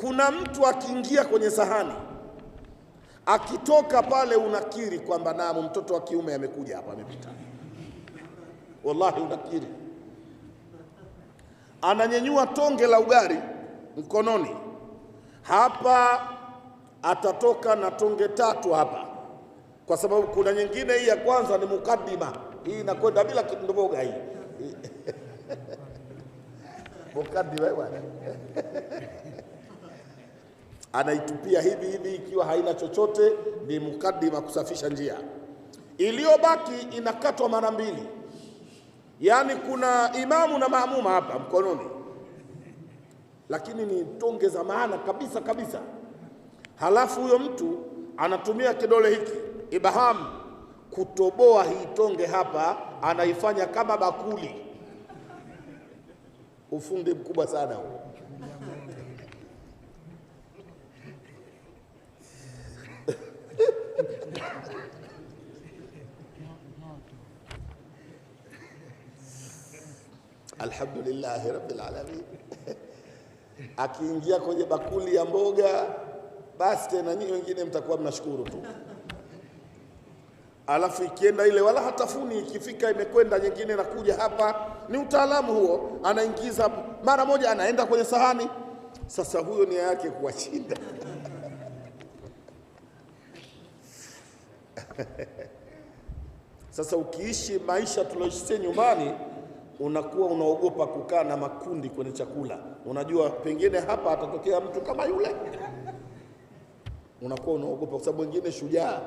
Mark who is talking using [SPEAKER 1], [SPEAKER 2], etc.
[SPEAKER 1] Kuna mtu akiingia kwenye sahani, akitoka pale unakiri kwamba naam, mtoto wa kiume amekuja hapa, amepita. Wallahi unakiri. Ananyenyua tonge la ugali mkononi hapa, atatoka na tonge tatu hapa, kwa sababu kuna nyingine hii ya kwanza ni mukaddima, hii inakwenda bila mboga hii mukaddima bwana anaitupia hivi hivi ikiwa haina chochote, ni mukaddima kusafisha njia. Iliyobaki inakatwa mara mbili, yaani kuna imamu na maamuma hapa mkononi, lakini ni tonge za maana kabisa kabisa. Halafu huyo mtu anatumia kidole hiki ibahamu kutoboa hii tonge hapa, anaifanya kama bakuli. Ufundi mkubwa sana huo. Alhamdulillahi rabbil alamin. Akiingia kwenye bakuli ya mboga, basi tena nyinyi wengine mtakuwa mnashukuru tu. Alafu ikienda ile wala hatafuni, ikifika imekwenda nyingine nakuja hapa. Ni utaalamu huo, anaingiza mara moja, anaenda kwenye sahani. Sasa huyo nia yake kuwashinda. Sasa ukiishi maisha tulioishi nyumbani, unakuwa unaogopa kukaa na makundi kwenye chakula. Unajua pengine hapa atatokea mtu kama yule. Unakuwa unaogopa kwa sababu wengine shujaa.